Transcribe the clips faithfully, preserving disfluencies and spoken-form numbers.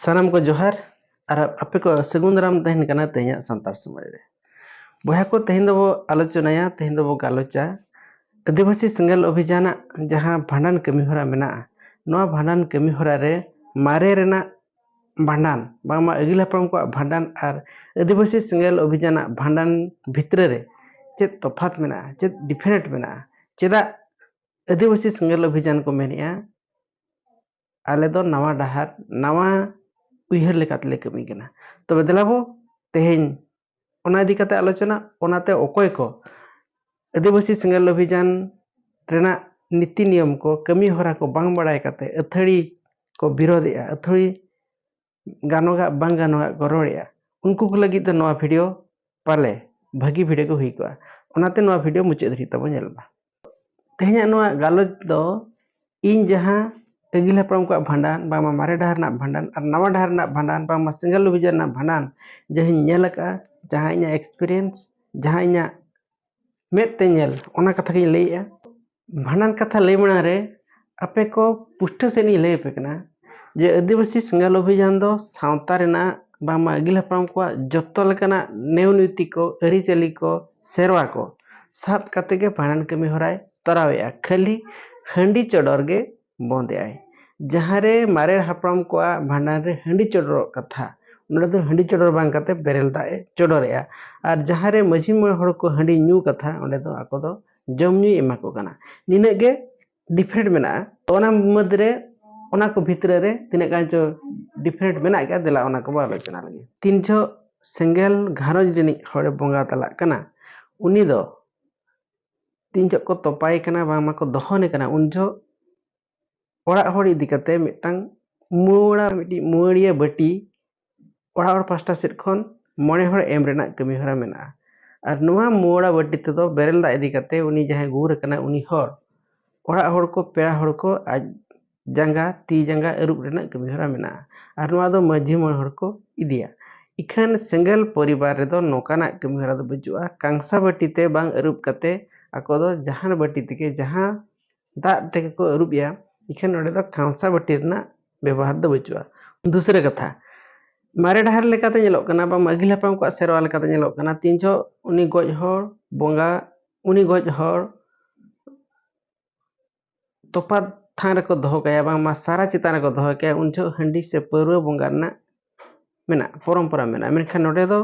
ᱥᱟᱱᱟᱢ ᱠᱚ ᱡᱚᱦᱟᱨ ᱟᱨ ᱟᱯᱮ ᱠᱚ ᱥᱟᱹᱜᱩᱱ ᱫᱟᱨᱟᱢ ᱛᱟᱦᱮᱱ ᱠᱟᱱᱟ ᱛᱮᱦᱮᱧᱟᱜ ᱥᱟᱱᱛᱟᱲ ᱥᱚᱢᱟᱡᱽ ᱨᱮ᱾ ᱵᱚᱭᱦᱟ ᱠᱚ, ᱛᱮᱦᱮᱧ ᱫᱚᱵᱚ ᱟᱞᱳᱪᱚᱱᱟᱭᱟ, ᱛᱮᱦᱮᱧ ᱫᱚᱵᱚ ᱜᱟᱞᱚᱪᱟ ᱟᱹᱫᱤᱵᱟᱹᱥᱤ ᱥᱮᱸᱜᱮᱞ ᱚᱵᱷᱤᱡᱟᱱᱟᱜ ᱡᱟᱦᱟᱸ ᱵᱷᱟᱸᱰᱟᱱ ᱠᱟᱹᱢᱤᱦᱚᱨᱟ ᱢᱮᱱᱟᱜᱼᱟ, ᱱᱚᱣᱟ ᱵᱷᱟᱸᱰᱟᱱ ᱠᱟᱹᱢᱤᱦᱚᱨᱟ ᱨᱮ ᱢᱟᱨᱮ ᱨᱮᱱᱟᱜ ᱵᱷᱟᱸᱰᱟᱱ, ᱵᱟᱝᱢᱟ ᱟᱹᱜᱤᱞ ᱦᱟᱯᱲᱟᱢ ᱠᱚᱣᱟᱜ ᱵᱷᱟᱸᱰᱟᱱ ᱟᱨ ᱟᱹᱫᱤᱵᱟᱹᱥᱤ ᱥᱮᱸᱜᱮᱞ ᱚᱵᱷᱤᱡᱟᱱᱟᱜ ᱵᱷᱟᱸᱰᱟᱱ ᱵᱷᱤᱛᱨᱤ ᱨᱮ ᱪᱮᱫ ᱛᱚᱯᱷᱟᱛ ᱢᱮᱱᱟᱜᱼᱟ, ᱪᱮᱫ ᱰᱤᱯᱷᱟᱨᱮᱱᱴ ᱢᱮᱱᱟᱜᱼᱟ, ᱪᱮᱫᱟᱜ ᱟᱹᱫᱤᱵᱟᱹᱥᱤ ᱥᱮᱸᱜᱮᱞ ᱚᱵᱷᱤᱡᱟᱱ ᱠᱚ ᱢᱮᱱᱮᱜᱼᱟ, ᱟᱞᱮ ᱫᱚ ᱱᱟᱣᱟ ᱰᱟᱦᱟᱨ, ᱱᱟᱣᱟ ᱩᱭᱦᱟᱹᱨ ᱞᱮᱠᱟᱛᱮᱞᱮ ᱠᱟᱹᱢᱤ ᱠᱟᱱᱟ᱾ ᱛᱚᱵᱮ ᱫᱮᱞᱟ ᱵᱚ ᱛᱮᱦᱮᱧ ᱚᱱᱟ ᱤᱫᱤ ᱠᱟᱛᱮ ᱟᱞᱳᱪᱚᱱᱟ, ᱚᱱᱟᱛᱮ ᱚᱠᱚᱭ ᱠᱚ ᱟᱹᱫᱤᱵᱟᱹᱥᱤ ᱥᱮᱸᱜᱮᱞ ᱚᱵᱷᱤᱡᱟᱱ ᱨᱮᱱᱟᱜ ᱱᱤᱛᱤ ᱱᱤᱭᱚᱢ ᱠᱚ, ᱠᱟᱹᱢᱤ ᱦᱚᱨᱟ ᱠᱚ ᱵᱟᱝ ᱵᱟᱲᱟᱭ ᱠᱟᱛᱮ ᱟᱹᱛᱷᱟᱹᱲᱤ ᱠᱚ ᱵᱤᱨᱳᱫᱮᱜᱼᱟ, ᱟᱹᱛᱷᱟᱹᱲᱤ ᱜᱟᱱᱚᱜᱟᱜ ᱵᱟᱝ ᱜᱟᱱᱚᱜᱟᱜ ᱠᱚ ᱨᱚᱲᱮᱜᱼᱟ, ᱩᱱᱠᱩ ᱠᱚ ᱞᱟᱹᱜᱤᱫ ᱫᱚ ᱱᱚᱣᱟ ᱵᱷᱤᱰᱤᱭᱳ ᱯᱟᱞᱮ ᱵᱷᱟᱹᱜᱤ ᱵᱷᱤᱰᱤᱭᱳ ᱜᱮ ᱦᱩᱭ ᱠᱚᱜᱼᱟ᱾ ᱚᱱᱟᱛᱮ ᱱᱚᱣᱟ ᱵᱷᱤᱰᱤᱭᱳ ᱢᱩᱪᱟᱹᱫ ᱫᱷᱟᱹᱨᱤᱡ ᱛᱟᱵᱚ ᱧᱮᱞ ᱢᱟ᱾ ᱛᱮᱦᱮᱧᱟᱜ ᱱᱚᱣᱟ ᱜᱟᱞᱚᱪ ᱫᱚ ᱤᱧ ᱡᱟᱦᱟᱸ ᱟᱹᱜᱤᱞ ᱦᱟᱯᱲᱟᱢ ᱠᱚᱣᱟᱜ ᱵᱷᱟᱸᱰᱟᱱ, ᱵᱟᱝᱢᱟ ᱢᱟᱨᱮ ᱰᱟᱦᱟᱨ ᱨᱮᱱᱟᱜ ᱵᱷᱟᱸᱰᱟᱱ ᱟᱨ ᱱᱟᱣᱟ ᱰᱟᱦᱟᱨ ᱨᱮᱱᱟᱜ ᱵᱷᱟᱸᱰᱟᱱ, ᱵᱟᱝᱢᱟ ᱥᱮᱸᱜᱮᱞ ᱚᱵᱷᱤᱡᱟᱱ ᱨᱮᱱᱟᱜ ᱵᱷᱟᱸᱰᱟᱱ, ᱡᱟᱦᱟᱸᱧ ᱧᱮᱞ ᱟᱠᱟᱫᱼᱟ, ᱡᱟᱦᱟᱸ ᱤᱧᱟᱹᱜ ᱮᱠᱥᱯᱤᱨᱤᱭᱮᱱᱥ, ᱡᱟᱦᱟᱸ ᱤᱧᱟᱹᱜ ᱢᱮᱫ ᱛᱮ ᱧᱮᱞ, ᱚᱱᱟ ᱠᱟᱛᱷᱟ ᱜᱤᱧ ᱞᱟᱹᱭᱮᱜᱼᱟ᱾ ᱵᱷᱟᱸᱰᱟᱱ ᱠᱟᱛᱷᱟ ᱞᱟᱹᱭ ᱢᱟᱲᱟᱝ ᱨᱮ ᱟᱯᱮ ᱠᱚ ᱯᱩᱥᱴᱟᱹ ᱥᱮᱫ ᱤᱧ ᱞᱟᱹᱭ ᱟᱯᱮ ᱠᱟᱱᱟ ᱡᱮ ᱟᱹᱫᱤᱵᱟᱹᱥᱤ ᱥᱮᱸᱜᱮᱞ ᱚᱵᱷᱤᱡᱟᱱ ᱫᱚ ᱥᱟᱶᱛᱟ ᱨᱮᱱᱟᱜ, ᱵᱟᱝᱢᱟ ᱟᱹᱜᱤᱞ ᱦᱟᱯᱲᱟᱢ ᱠᱚᱣᱟᱜ ᱡᱚᱛᱚ ᱞᱮᱠᱟᱱᱟᱜ ᱱᱮᱣ ᱱᱤᱛᱤ ᱠᱚ, ᱟᱹᱨᱤᱪᱟᱹᱞᱤ ᱠᱚ, ᱥᱮᱨᱣᱟ ᱠᱚ ᱥᱟᱵ ᱠᱟᱛᱮ ᱜᱮ ᱵᱷᱟᱸᱰᱟᱱ ᱠᱟᱹᱢᱤ ᱦᱚᱨᱟᱭ ᱛᱚᱨᱟᱣᱮᱜᱼᱟ᱾ ᱠᱷᱟᱹᱞᱤ ᱦᱟᱺᱰᱤ ᱪᱚᱰᱚᱨ ᱜᱮ ᱵᱚᱱᱫᱮᱜᱼᱟᱭ᱾ ᱡᱟᱦᱟᱸ ᱨᱮ ᱢᱟᱨᱮ ᱦᱟᱯᱲᱟᱢ ᱠᱚᱣᱟᱜ ᱵᱷᱟᱸᱰᱟᱱ ᱨᱮ ᱦᱟᱺᱰᱤ ᱪᱚᱰᱚᱨᱚᱜ ᱠᱟᱛᱷᱟ, ᱚᱸᱰᱮ ᱫᱚ ᱦᱟᱺᱰᱤ ᱪᱚᱰᱚᱨ ᱵᱟᱝ ᱠᱟᱛᱮ ᱵᱮᱨᱮᱞ ᱫᱟᱜ ᱮ ᱪᱚᱰᱚᱨᱮᱜᱼᱟ᱾ ᱟᱨ ᱡᱟᱦᱟᱸ ᱨᱮ ᱢᱟᱹᱡᱷᱤ ᱢᱚᱬᱮ ᱦᱚᱲ ᱠᱚ ᱦᱟᱺᱰᱤ ᱧᱩ ᱠᱟᱛᱷᱟ, ᱚᱸᱰᱮ ᱫᱚ ᱟᱠᱚ ᱫᱚ ᱡᱚᱢ ᱧᱩᱭ ᱮᱢᱟ ᱠᱚ ᱠᱟᱱᱟ᱾ ᱱᱤᱱᱟᱹᱜ ᱜᱮ ᱰᱤᱯᱷᱟᱨᱮᱱᱴ ᱢᱮᱱᱟᱜᱼᱟ᱾ ᱛᱚ, ᱚᱱᱟ ᱢᱩᱫᱽᱨᱮ, ᱚᱱᱟ ᱠᱚ ᱵᱷᱤᱛᱨᱤ ᱨᱮ ᱛᱤᱱᱟᱹᱜ ᱜᱟᱱ ᱪᱚ ᱰᱤᱯᱷᱟᱨᱮᱱᱴ ᱢᱮᱱᱟᱜ ᱜᱮᱭᱟ, ᱫᱮᱞᱟ ᱚᱱᱟ ᱠᱚᱵᱚ ᱟᱞᱳᱪᱚᱱᱟ ᱞᱮᱜᱮ᱾ ᱛᱤᱱ ᱡᱚᱦᱚᱜ ᱥᱮᱸᱜᱮᱞ ᱜᱷᱟᱨᱚᱸᱡᱽ ᱨᱤᱱᱤᱡ ᱦᱚᱲᱮ ᱵᱚᱸᱜᱟ ᱛᱟᱞᱟᱜ ᱠᱟᱱᱟ, ᱩᱱᱤ ᱫᱚ ᱛᱤᱱ ᱡᱚᱦᱚᱜ ᱠᱚ ᱛᱚᱯᱟᱭ ᱠᱟᱱᱟ, ᱵᱟᱝᱢᱟ ᱠᱚ ᱫᱚᱦᱚᱱᱮ ᱠᱟᱱᱟ, ᱩᱱ ᱡᱚᱦᱚᱜ ᱚᱲᱟᱜ ᱦᱚᱲ ᱤᱫᱤ ᱠᱟᱛᱮ ᱢᱤᱫᱴᱟᱝ ᱢᱩᱣᱟᱹᱲᱟ, ᱢᱤᱫᱴᱤᱡ ᱢᱩᱣᱟᱹᱲᱤᱭᱟᱹ ᱵᱟᱹᱴᱤ ᱚᱲᱟᱜ ᱦᱚᱲ ᱯᱟᱥᱴᱟ ᱥᱮᱫ ᱠᱷᱚᱱ ᱢᱚᱬᱮ ᱦᱚᱲ ᱮᱢ ᱨᱮᱱᱟᱜ ᱠᱟᱹᱢᱤ ᱦᱚᱨᱟ ᱢᱮᱱᱟᱜᱼᱟ᱾ ᱟᱨ ᱱᱚᱣᱟ ᱢᱩᱣᱟᱹᱲᱟ ᱵᱟᱹᱴᱤ ᱛᱮᱫᱚ ᱵᱮᱨᱮᱞ ᱫᱟᱜ ᱤᱫᱤ ᱠᱟᱛᱮ ᱩᱱᱤ ᱡᱟᱦᱟᱸᱭ ᱜᱩᱨ ᱟᱠᱟᱱᱟ, ᱩᱱᱤ ᱦᱚᱲ ᱚᱲᱟᱜ ᱦᱚᱲ ᱠᱚ, ᱯᱮᱲᱟ ᱦᱚᱲ ᱠᱚ ᱟᱡ ᱡᱟᱸᱜᱟ, ᱛᱤ ᱡᱟᱸᱜᱟ ᱟᱹᱨᱩᱵ ᱨᱮᱱᱟᱜ ᱠᱟᱹᱢᱤ ᱦᱚᱨᱟ ᱢᱮᱱᱟᱜᱼᱟ᱾ ᱟᱨ ᱱᱚᱣᱟ ᱫᱚ ᱢᱟᱹᱡᱷᱤ ᱢᱚᱬᱮ ᱦᱚᱲ ᱠᱚ ᱤᱫᱤᱭᱟ᱾ ᱤᱠᱷᱟᱹᱱ ᱥᱮᱸᱜᱮᱞ ᱯᱚᱨᱤᱵᱟᱨ ᱨᱮᱫᱚ ᱱᱚᱝᱠᱟᱱᱟᱜ ᱠᱟᱹᱢᱤ ᱦᱚᱨᱟ ᱫᱚ ᱵᱟᱹᱪᱩᱜᱼᱟ᱾ ᱠᱟᱝᱥᱟ ᱵᱟᱹᱴᱤ ᱛᱮ ᱵᱟᱝ ᱟᱹᱨᱩᱵ ᱠᱟᱛᱮ ᱟᱠᱚ ᱫᱚ ᱡᱟᱦᱟᱱ ᱵᱟᱹᱴᱤ ᱛᱮᱜᱮ, ᱡᱟᱦᱟᱸ ᱫᱟᱜ ᱛᱮᱜᱮ ᱠᱚ ᱟᱹᱨᱩᱵ ᱮᱭᱟ, ᱤᱠᱷᱟᱹᱱ ᱚᱸᱰᱮ ᱫᱚ ᱠᱟᱝᱥᱟ ᱵᱟᱹᱴᱤ ᱨᱮᱱᱟᱜ ᱵᱮᱵᱚᱦᱟᱨ ᱫᱚ ᱵᱟᱹᱪᱩᱜᱼᱟ᱾ ᱫᱩᱥᱨᱟᱹ ᱠᱟᱛᱷᱟ, ᱢᱟᱨᱮ ᱰᱟᱦᱟᱨ ᱞᱮᱠᱟᱛᱮ ᱧᱮᱞᱚᱜ ᱠᱟᱱᱟ, ᱵᱟᱝ ᱟᱹᱜᱤᱞ ᱦᱟᱯᱲᱟᱢ ᱠᱚᱣᱟᱜ ᱥᱮᱨᱣᱟ ᱞᱮᱠᱟᱛᱮ ᱧᱮᱞᱚᱜ ᱠᱟᱱᱟ, ᱛᱤᱱ ᱡᱚᱦᱚᱜ ᱩᱱᱤ ᱜᱚᱡ ᱦᱚᱲ ᱵᱚᱸᱜᱟ, ᱩᱱᱤ ᱜᱚᱡ ᱦᱚᱲ ᱛᱚᱯᱟ ᱛᱷᱟᱱ ᱨᱮᱠᱚ ᱫᱚᱦᱚ ᱠᱟᱭᱟ, ᱵᱟᱝᱢᱟ ᱥᱟᱨᱟ ᱪᱮᱛᱟᱱ ᱨᱮᱠᱚ ᱫᱚᱦᱚ ᱠᱟᱭᱟ, ᱩᱱ ᱡᱚᱦᱚᱜ ᱦᱟᱺᱰᱤ ᱥᱮ ᱯᱟᱹᱣᱨᱟᱹ ᱵᱚᱸᱜᱟ ᱨᱮᱱᱟᱜ ᱢᱮᱱᱟᱜᱼᱟ, ᱯᱚᱨᱚᱢᱯᱚᱨᱟ ᱢᱮᱱᱟᱜᱼᱟ᱾ ᱢᱮᱱᱠᱷᱟᱱ ᱱᱚᱰᱮ ᱫᱚ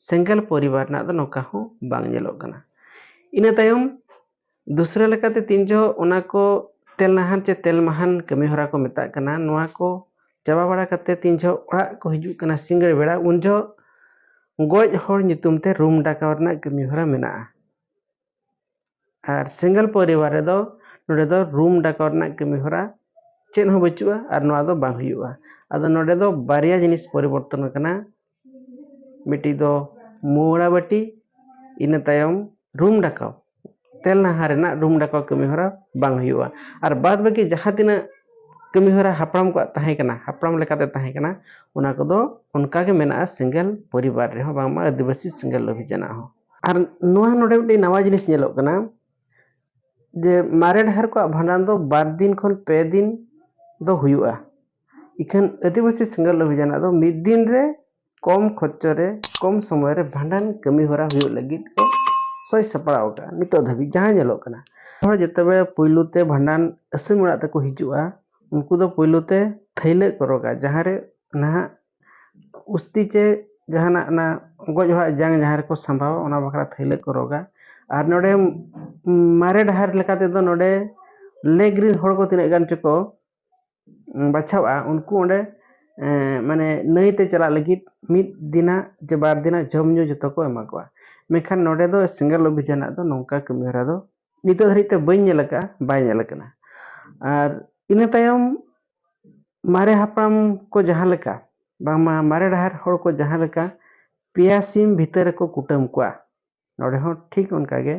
ᱥᱮᱸᱜᱮᱞ ᱯᱚᱨᱤᱵᱟᱨ ᱨᱮᱱᱟᱜ ᱫᱚ ᱱᱚᱝᱠᱟ ᱦᱚᱸ ᱵᱟᱝ ᱧᱮᱞᱚᱜ ᱠᱟᱱᱟ᱾ ᱤᱱᱟᱹ ᱛᱟᱭᱚᱢ ᱫᱩᱥᱨᱟᱹ ᱞᱮᱠᱟᱛᱮ ᱛᱤᱱ ᱡᱚᱦᱚᱜ ᱚᱱᱟ ᱠᱚ ᱛᱮᱞᱱᱟᱦᱟᱱ ᱪᱮ ᱛᱮᱞᱢᱟᱦᱟᱱ ᱠᱟᱹᱢᱤ ᱦᱚᱨᱟ ᱠᱚ ᱢᱮᱛᱟᱜ ᱠᱟᱱᱟ, ᱱᱚᱣᱟ ᱠᱚ ᱪᱟᱵᱟ ᱵᱟᱲᱟ ᱠᱟᱛᱮ ᱛᱤᱱ ᱡᱚᱦᱚᱜ ᱚᱲᱟᱜ ᱠᱚ ᱦᱤᱡᱩᱜ ᱠᱟᱱᱟ ᱥᱤᱸᱜᱟᱹᱲ ᱵᱮᱲᱟ, ᱩᱱ ᱡᱚᱦᱚᱜ ᱜᱚᱡ ᱦᱚᱲ ᱧᱩᱛᱩᱢ ᱛᱮ ᱨᱩᱢ ᱰᱟᱠᱟᱣ ᱨᱮᱱᱟᱜ ᱠᱟᱹᱢᱤ ᱦᱚᱨᱟ ᱢᱮᱱᱟᱜᱼᱟ᱾ ᱟᱨ ᱥᱮᱸᱜᱮᱞ ᱯᱚᱨᱤᱵᱟᱨ ᱨᱮᱫᱚ ᱱᱚᱰᱮ ᱫᱚ ᱨᱩᱢ ᱰᱟᱠᱟᱣ ᱨᱮᱱᱟᱜ ᱠᱟᱹᱢᱤ ᱦᱚᱨᱟ ᱪᱮᱫ ᱦᱚᱸ ᱵᱟᱹᱪᱩᱜᱼᱟ ᱟᱨ ᱱᱚᱣᱟ ᱫᱚ ᱵᱟᱝ ᱦᱩᱭᱩᱜᱼᱟ᱾ ᱟᱫᱚ ᱱᱚᱰᱮ ᱫᱚ ᱵᱟᱨᱭᱟ ᱡᱤᱱᱤᱥ ᱯᱚᱨᱤᱵᱚᱨᱛᱚᱱ ᱟᱠᱟᱱᱟ, ᱢᱤᱫᱴᱤᱡ ᱫᱚ ᱢᱩᱣᱲᱟ ᱵᱟᱹᱴᱤ, ᱤᱱᱟᱹ ᱛᱟᱭᱚᱢ ᱨᱩᱢ ᱰᱟᱠᱟᱣ, ᱛᱮᱞᱱᱟᱦᱟ ᱨᱮᱱᱟᱜ ᱨᱩᱢ ᱰᱟᱠᱟᱣ ᱠᱟᱹᱢᱤ ᱦᱚᱨᱟ ᱵᱟᱝ ᱦᱩᱭᱩᱜᱼᱟ᱾ ᱟᱨ ᱵᱟᱫ ᱵᱟᱹᱠᱤ ᱡᱟᱦᱟᱸ ᱛᱤᱱᱟᱹᱜ ᱠᱟᱹᱢᱤ ᱦᱚᱨᱟ ᱦᱟᱯᱲᱟᱢ ᱠᱚᱣᱟᱜ ᱛᱟᱦᱮᱸ ᱠᱟᱱᱟ, ᱦᱟᱯᱲᱟᱢ ᱞᱮᱠᱟᱛᱮ ᱛᱟᱦᱮᱸ ᱠᱟᱱᱟ, ᱚᱱᱟ ᱠᱚᱫᱚ ᱚᱱᱠᱟ ᱜᱮ ᱢᱮᱱᱟᱜᱼᱟ ᱥᱮᱸᱜᱮᱞ ᱯᱚᱨᱤᱵᱟᱨ ᱨᱮᱦᱚᱸ, ᱵᱟᱝᱢᱟ ᱟᱹᱫᱤᱵᱟᱹᱥᱤ ᱥᱮᱸᱜᱮᱞ ᱚᱵᱷᱤᱡᱟᱱᱟᱜ ᱦᱚᱸ᱾ ᱟᱨ ᱱᱚᱣᱟ ᱱᱚᱰᱮ ᱢᱤᱫᱴᱮᱱ ᱱᱟᱣᱟ ᱡᱤᱱᱤᱥ ᱧᱮᱞᱚᱜ ᱠᱟᱱᱟ ᱡᱮ ᱢᱟᱨᱮ ᱰᱟᱦᱟᱨ ᱠᱚᱣᱟᱜ ᱵᱷᱟᱸᱰᱟᱱ ᱫᱚ ᱵᱟᱨ ᱫᱤᱱ ᱠᱷᱚᱱ ᱯᱮ ᱫᱤᱱ ᱫᱚ ᱦᱩᱭᱩᱜᱼᱟ᱾ ᱤᱠᱷᱟᱹᱱ ᱟᱹᱫᱤᱵᱟᱹᱥᱤ ᱥᱮᱸᱜᱮᱞ ᱚᱵᱷᱤᱡᱟᱱᱟᱜ ᱫᱚ ᱢᱤᱫ ᱫᱤᱱ ᱨᱮ ᱠᱚᱢ ᱠᱷᱚᱨᱪᱚ ᱨᱮ, ᱠᱚᱢ ᱥᱚᱢᱚᱭ ᱨᱮ ᱵᱷᱟᱸᱰᱟᱱ ᱠᱟᱹᱢᱤ ᱦᱚᱨᱟ ᱦᱩᱭᱩᱜ ᱞᱟᱹᱜᱤᱫ ᱠᱚ ᱥᱚᱭ ᱥᱟᱯᱲᱟᱣ ᱟᱠᱟᱫᱼᱟ᱾ ᱱᱤᱛᱚᱜ ᱫᱷᱟᱹᱵᱤᱡ ᱡᱟᱦᱟᱸ ᱧᱮᱞᱚᱜ ᱠᱟᱱᱟ, ᱦᱚᱲ ᱡᱮᱛᱮ ᱯᱩᱭᱞᱩ ᱛᱮ ᱵᱷᱟᱸᱰᱟᱱ ᱟᱹᱥᱤᱢ ᱚᱲᱟᱜ ᱛᱮᱠᱚ ᱦᱤᱡᱩᱜᱼᱟ, ᱩᱱᱠᱩ ᱫᱚ ᱯᱩᱭᱞᱩ ᱛᱮ ᱛᱷᱟᱹᱭᱞᱟᱹᱜ ᱠᱚ ᱨᱚᱜᱟ, ᱡᱟᱦᱟᱸ ᱨᱮ ᱱᱟᱦᱟᱜ ᱩᱥᱛᱤ ᱪᱮ ᱡᱟᱦᱟᱱᱟᱜ ᱚᱱᱟ ᱜᱚᱡ ᱦᱚᱲᱟᱜ ᱡᱟᱝ ᱡᱟᱦᱟᱸ ᱨᱮᱠᱚ ᱥᱟᱢᱵᱟᱣᱟ, ᱚᱱᱟ ᱵᱟᱠᱷᱨᱟ ᱛᱷᱟᱹᱭᱞᱟᱹᱜ ᱠᱚ ᱨᱚᱜᱟ᱾ ᱟᱨ ᱱᱚᱰᱮ ᱢᱟᱨᱮ ᱰᱟᱦᱟᱨ ᱞᱮᱠᱟ ᱛᱮᱫᱚ ᱱᱚᱰᱮ ᱞᱮᱜᱽ ᱨᱤᱱ ᱦᱚᱲ ᱠᱚ ᱛᱤᱱᱟᱹᱜ ᱜᱟᱱ ᱪᱚᱠᱚ ᱵᱟᱪᱷᱟᱣᱟ, ᱩᱱᱠᱩ ᱚᱸᱰᱮ ᱮᱸ, ᱢᱟᱱᱮ ᱱᱟᱹᱭ ᱛᱮ ᱪᱟᱞᱟᱜ ᱞᱟᱹᱜᱤᱫ ᱢᱤᱫ ᱫᱤᱱᱟᱜ ᱪᱮ ᱵᱟᱨ ᱫᱤᱱᱟᱜ ᱡᱚᱢ ᱧᱩ ᱡᱚᱛᱚ ᱠᱚ ᱮᱢᱟ ᱠᱚᱣᱟ᱾ ᱢᱮᱱᱠᱷᱟᱱ ᱱᱚᱰᱮ ᱫᱚ ᱥᱮᱸᱜᱮᱞ ᱚᱵᱷᱤᱡᱟᱱᱟᱜ ᱫᱚ ᱱᱚᱝᱠᱟ ᱠᱟᱹᱢᱤ ᱦᱚᱨᱟ ᱫᱚ ᱱᱤᱛᱚᱜ ᱫᱷᱟᱹᱨᱤᱡ ᱛᱮ ᱵᱟᱹᱧ ᱧᱮᱞ ᱟᱠᱟᱫᱼᱟ, ᱵᱟᱭ ᱧᱮᱞ ᱟᱠᱟᱱᱟ᱾ ᱟᱨ ᱤᱱᱟᱹ ᱛᱟᱭᱚᱢ ᱢᱟᱨᱮ ᱦᱟᱯᱲᱟᱢ ᱠᱚ ᱡᱟᱦᱟᱸ ᱞᱮᱠᱟ, ᱵᱟᱝᱢᱟ ᱢᱟᱨᱮ ᱰᱟᱦᱟᱨ ᱦᱚᱲ ᱠᱚ ᱡᱟᱦᱟᱸ ᱞᱮᱠᱟ ᱯᱮᱭᱟ ᱥᱤᱢ ᱵᱷᱤᱛᱟᱹᱨ ᱨᱮᱠᱚ ᱠᱩᱴᱟᱹᱢ ᱠᱚᱣᱟ, ᱱᱚᱰᱮ ᱦᱚᱸ ᱴᱷᱤᱠ ᱚᱱᱠᱟ ᱜᱮ